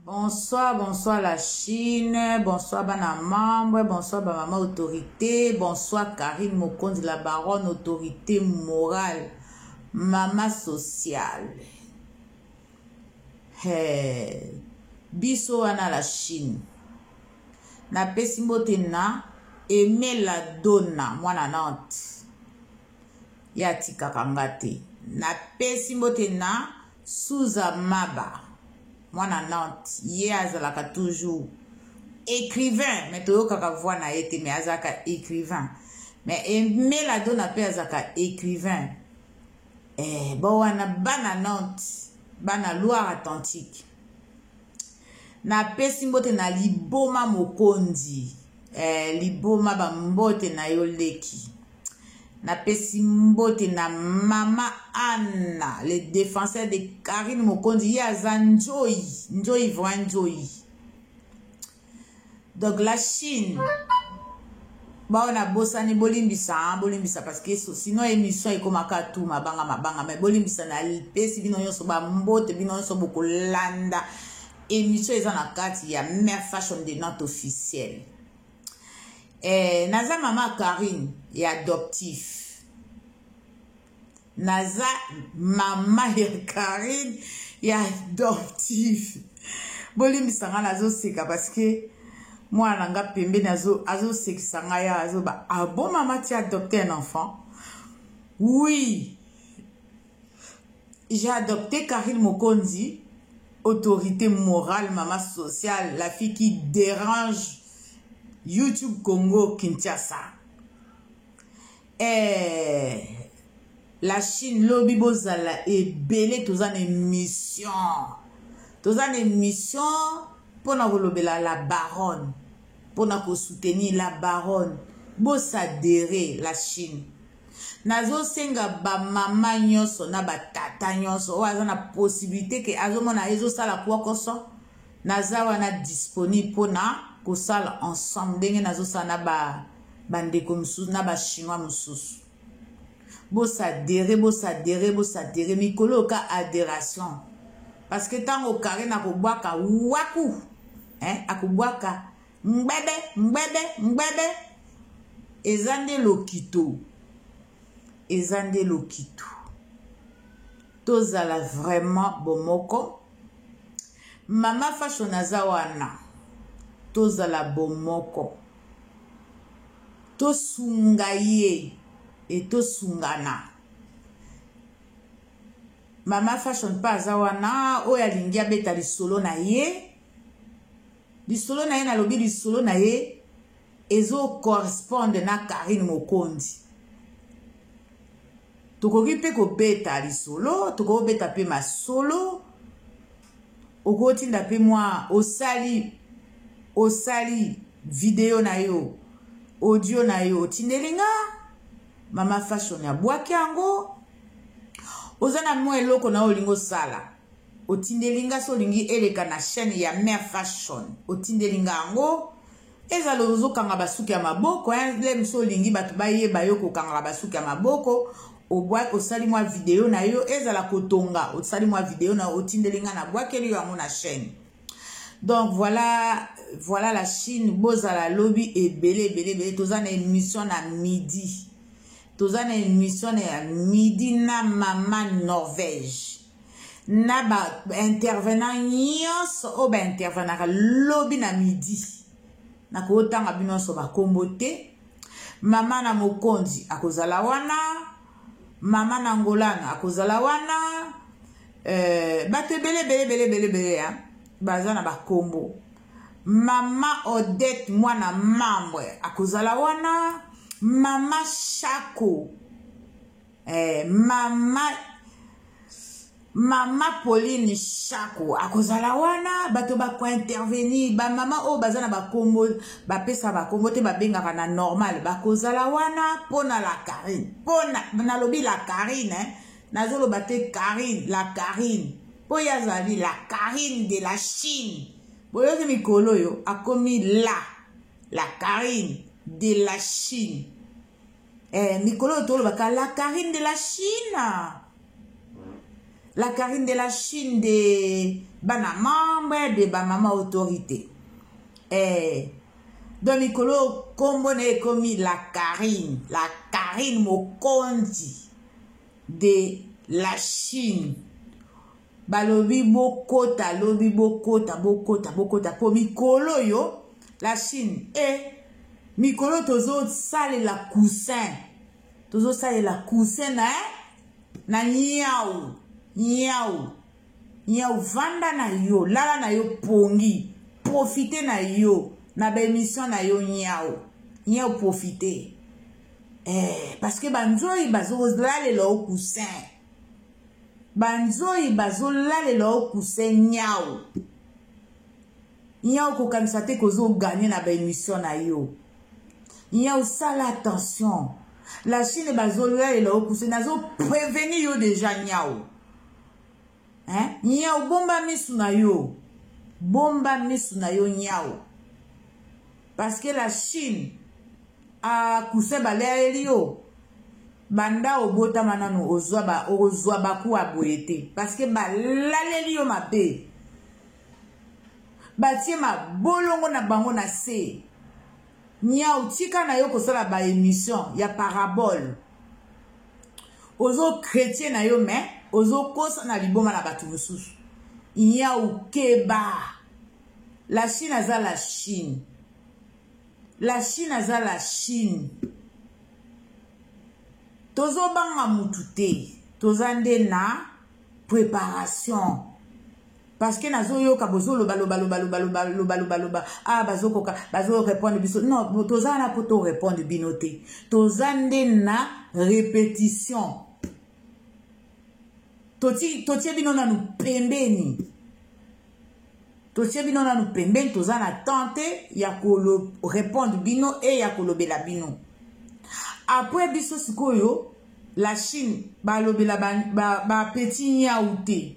Bonsoir, bonsoir la Chine, bonsoir bana membre, bonsoir ba maman autorité, bonsoir Karine Mokonzi la baronne autorité morale, maman sociale. Hey, biso wana la Chine. Napesi mbote na Emela Donna mwana Nantes. Ye atikaka nga te. Napesi mbote na Suza Maba mwana Nantes ye azalaka toujours écrivain mais toyokaka voix na ye te mais azalaka écrivain mais Aime Ladona mpe azalaka écrivain eh, bo wana bana Nantes bana Loire Atlantique napesi mbote na liboma mokonzi eh, liboma bambote na yo leki Napesi mbote na mama Anna, le défenseur de Karine Mokonzi, ye aza njoyi, njoyi vraiment njoyi. Donc la Chine bao nabosani bolimbisa bolimbisa parce que sinon émission ekomaka tout mabanga mabanga mais bolimbisa napesi bino nyonso bambote bino nyonso bokolanda émission eza na kati ya mère fashion de Nantes officielle Eh, naza mama Karine ya adoptif. Naza mama ya Karine ya adoptif. Bolimbisa nga nazoseka parce que mwana na nga pembeni azosekisa ngai awa azoba ah bon mama tu as adopté un enfant oui j'ai adopté Karine Mokonzi autorité morale maman sociale la fille qui dérange YouTube Congo Kinshasa eh, la Chine lobi bozala ebele toza na émission toza na émission mpona kolobela la baronne mpona kosoutenir la baronne bosadere la Chine nazosenga bamama nyonso na batata nyonso oyo aza na possibilité ke azomona ezosala kwokoso Naza wana disponible pona kosala ensemble ndenge nazosala na ba bandeko mosusu na ba chinois mosusu. Bosadere bosadere bosadere mikolo oyo ka aderation parce que ntango Karine akobwaka waku eh, akobwaka ngbebe ngbebe ngbebe eza nde lokito eza nde lokito tozala vraiment bomoko Mama fashion aza wana tozala bomoko tosunga ye e tosungana mama fashion mpe aza wana oyo alingi abeta lisolo na ye lisolo na ye nalobi lisolo na ye ezo correspondre na Karine Mokonzi tokoki mpe kobeta lisolo tokoki kobeta mpe masolo okotinda mpe mwa osali osali video na yo audio na yo otindeli nga mama fashion abwaki yango oza na mwa eloko na yo olingi osala otindeli nga so olingi eleka na chaîne ya mare fashion otindeli nga yango ezala ozokanga basuki ya maboko le mosusu olingi bato bayeba yo kokangaka basuki ya maboko osali mwa video na yo ezala kotonga osali mwa video na yo otindeli ngai nabwakeli yo yango na chaîne donc voilà voilà la chine bozala lobi ebele ebele ebele toza na émission na midi toza na émission na ya midi na mama norvège na ba intervenant nyonso oyo ba intervenaka lobi na midi nakotanga bino nyonso bakombo te mama na mokonzi akozala wana mama na ngolana akozala wana euh, bato ebele ebele ebele ebele ebele ya baza na bakombo mama odette mwana membre akozala wana mama shako eh, mama mama pauline shako akozala wana bato bakointervenir bamama oyo baza na bakombo bapesa bakombo te babengaka na normal bakozala wana mpo na la carine mpo nalobi la carine eh? nazoloba te carine la carine mpo ye azali la carine de la chine boyoki mikolo oyo akomi la la carine de la chine Eh, mikolo oyo tolobaka la Karine de la Chine. La Karine de la Chine de, Bana membre de ba mama autorité. Eh, donc mikolo kombo na ekomi la Carine, la Carine Mokonzi de la Chine. Balobi bokota, lobi bokota, bokota, bokota po mikolo yo la Chine eh mikolo tozosalela coussin, tozosalela coussin na na nyau nyau nyau. Vanda na yo, lala na yo pongi, profite na yo na ba émission na yo nyau nyau, profite eh, parce que banzoi bazolalela o coussin, banzoi bazolalela o coussin nyau nyau. Kokanisa te kozoganye na ba émission na yo nyau, sala attention, la Chine bazolalela o coussin. Nazo prévenir yo déjà nyau, hein? Nyau, bomba misu na yo, bomba misu na yo nyau, parce que la Chine akuse balayeli yo. Banda obotama nanu ozwa bakuwa boye te, parce que balaleli yo mabe, batie mabolongo na bango na se. Nyau, tika na yo kosala ba émission ya parabole. Ozo chrétien na yo, mais ozokosa na liboma na bato mosusu. Nyau, keba, la Chine aza la Chine, la Chine aza la Chine. Tozobanga mutu te, toza nde na préparation, parce que nazoyoka bozoloba loba loba loba loba loba loba loba. Ah, bazokoka bazo répondre biso. Non, toza wana mpo to répondre bino te, toza nde na répétition. Totie bino nanu pembeni, totie bino nanu pembeni. Toza na temps te ya ko répondre bino e ya kolobela bino. Après biso sikoyo la Chine balobela ba petit ba nyau te.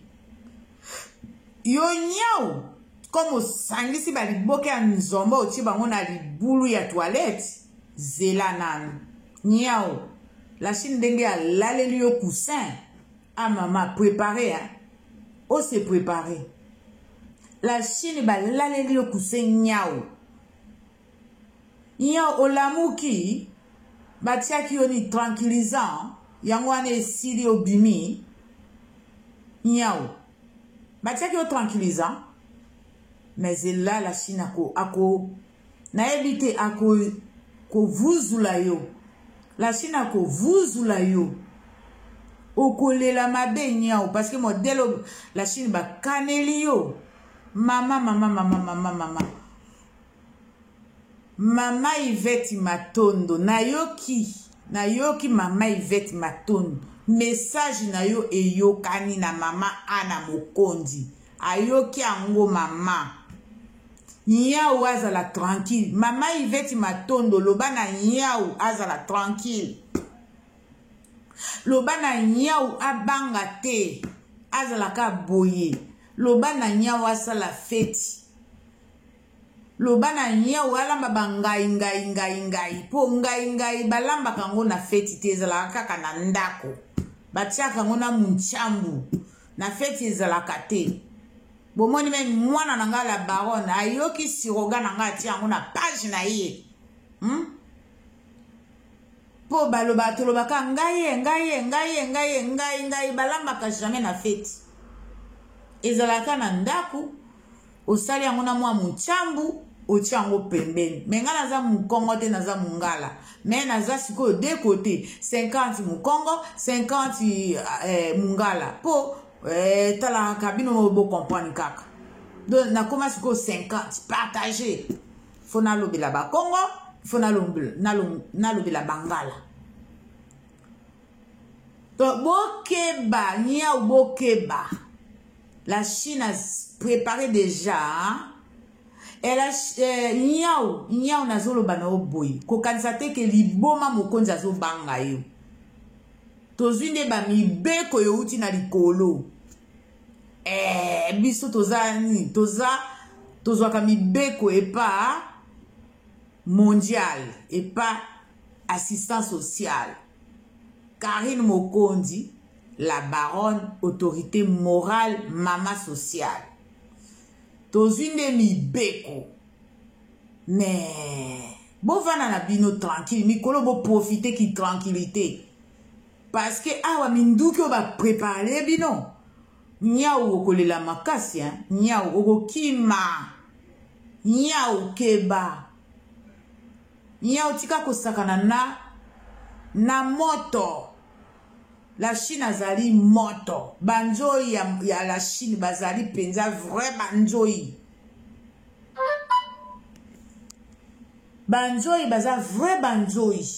Yo nyau, comme osangisi baliboke ya nzombo, otie bango na libulu ya toilette, zela nanu nyau. La Chine ndenge alaleli yo coussin, ah mama, préparé, hein? O se préparé, la Chine balaleli yo coussin nyau. Nyau, olamuki, batiaki yo ni tranquillisant, yango wana esili, obimi. Nyau, batiaki yo tranquillisant, mais ela la Chine ako nayebi te, ako kovuzula yo. La Chine akovuzula yo, okolela mabe nyau, parce que modèle la Chine bakaneli yo. Mama, mama, mama, mama, mama, mama Ivete Matondo, nayoki, nayoki. Mama Ivete Matondo, message na yo eyokani na mama Ana Mokonzi, ayoki yango. Mama nyau azala tranquille. Mama Ivete Matondo, loba na nyau azala tranquille, loba na nyau abanga te, azalaka boye. Loba na nyau asala feti, loba na nyau alamba bangai ngai ngai ngai, mpo ngai ngai balambaka yango na feti te, ezalaka kaka na ndako, batiaka yango na muncambu. Na feti ezalaka te. Bomoni, me mwana na ngai la baronne ayoki siroga na ngai, atia yango na page na ye, Mpo baloba, tolobaka ngai ye ngai ye ngai ye ngai ye ngai ngai, balambaka jamais na feti, ezalaka na ndako. Osali yango na mwa mocambu, otia yango pembeni. Me ngai naza mokongo te, naza mongala, me naza sikoyo de côté 50 mokongo, 50 mongala, mpo talaka bino bo comprendre kaka. Donc nakóma sikoyo 50 partage, faut nalobela bakongo, faut nalobela bangala. Donc bokeba nyau, bokeba, la Chine a préparé déjà, hein? Ela nyau nyau, nazoloba na yo boye, kokanisa te ke liboma mokonzi azobanga yo. Tozwi nde bamibeko euti na likolo. Biso toza nini? Toza, tozwaka mibeko epa mondial, epa assistance sociale. Karine Mokonzi la baronne, autorité morale, mama sociale. Tozwi nde mibeko. Mais bovanda na bino tranquille, mikolo bo profiter ki tranquillité. Parce que awa minduki oyo ba préparer bino, nyau okolela makasi, hein? Nyau okokima. Nyau keba. Nyau tika kosakana na na moto. La Chine azali moto. Banzoi ya, ya la Chine bazali mpenza vrai banzoi. Banzoi baza vrai banzoi.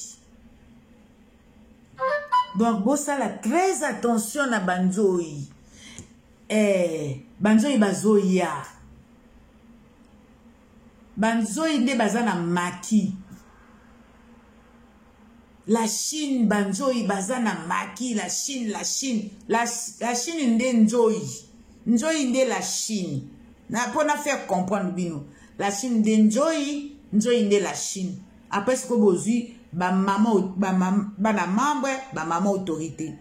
Donc bosala très attention na banzoi. Eh, banzoi bazoya. Banzoi nde baza na maki. La Chine banzoi baza na maki la Chine la Chine la, la Chine nde nzoi nzoi nde la Chine na mpo na faire comprendre bino la Chine nde nzoi nzoi nde la Chine après sikoyo bozwi bamama bana membre bamama autorité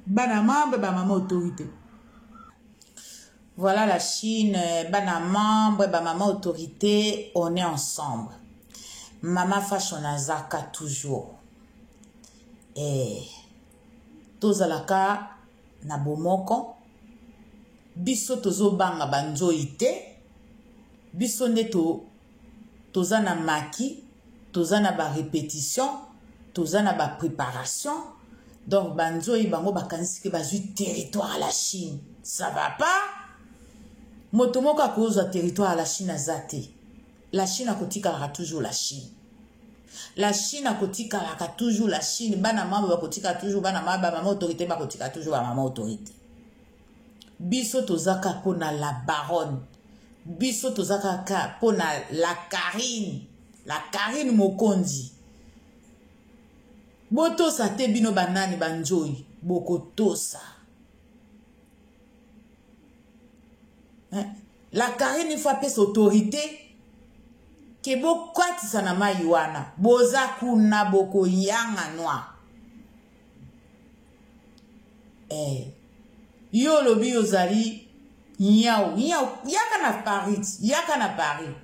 bana membre bamama autorité. Voilà la Chine, bana membre, ba maman autorité, on est ensemble. Maman Fashion azaka toujours. Eh, tozalaka na bomoko. Biso tozobanga ba nzoyi te. Biso nde to toza na maki, toza na ba répétition, toza na ba préparation. Donc ba nzoyi bango bakanisi ke bazwi territoire à la Chine. Ça va pas? Moto moko akozwa territoire à la Chine aza te. La Chine akotikalaka toujours la Chine. La Chine akotikalaka toujours la Chine. Bana mama bakotikala toujours bana mama, ba mama autorité bakotikala toujours ba mama autorité. Biso tozaka pona la baronne. Biso tozaka ka pona la Carine. La Carine Mokonzi. Botosa te bino banani banzoi bokotosa. Hein? La Carine il faut apesa autorité ke bokatisa na mai wana boza kuna bokoyanga noir. Eh. Yo olobi ozali nyau nyau yaka na Paris yaka na Paris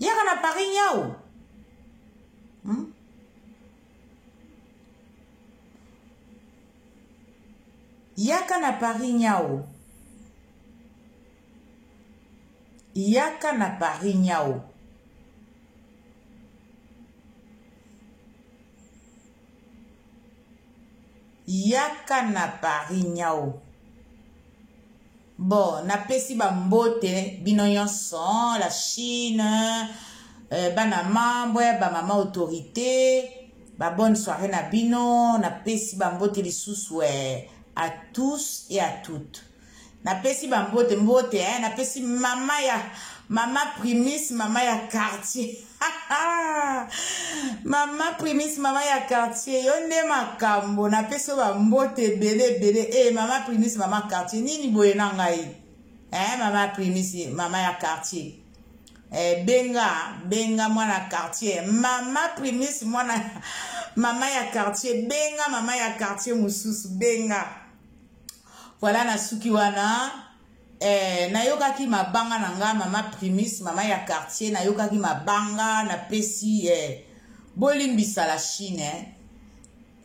yaka na Paris nyau hmm? Yaka na Paris nyau yaka na Paris nyau. Yaka na Paris nyau. Bon, napesi ba mbote bino nyonso, la Chine, euh, bana membre, ba mama autorité, ba bonne soirée na bino, napesi ba mbote lisusu eh, à tous et à toutes. Napesi ba mbote mbote eh, napesi mama ya mama Primis, mama ya quartier. Mama Primis, mama ya quartier, yo nde makambo, napesi yo ba mbote ebele ebele. Eh, mama Primis, mama quartier, nini boye na ngai? Eh, mama Primis, mama ya quartier. Eh, benga, benga mwana quartier. Mama Primis, mwana mama ya quartier, benga mama ya quartier mususu, benga. Voilà na suki wana. Eh, nayokaki mabanga na nga mama Primis, mama ya quartier, nayokaki mabanga, napesi eh, bolimbisa la Chine eh.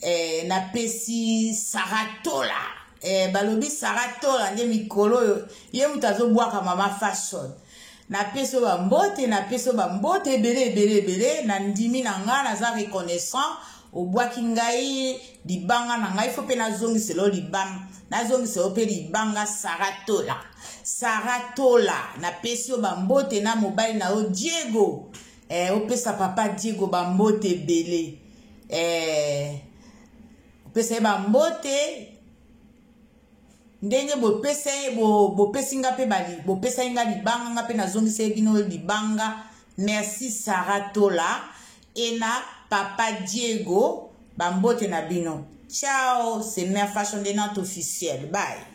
Eh, napesi Saratola eh, balobi Saratola nde mikolo oyo ye moto azobwaka mama fashion. Napesi oyo bambote, napesi oyo bambote ebele ebele ebele, na ndimi na nga naza reconnaissant. Obwaki ngai libanga na ngai, fo mpe nazongisela yo libanga, nazongisela yo mpe libanga. Saratola, Saratola, napesi yo bambote na mobali na yo Diego. Eh, opesa papa Diego bambote ebele. Eh, opesa ye bambote ndenge bopesa ye, bopesi nga mpe bali, bopesa ye nga libanga, nga mpe nazongisa ye bino libanga. Merci Saratola et na papa Diego, bambote na bino. Ciao, c'est Mère Fashion de Nantes officielle. Bye.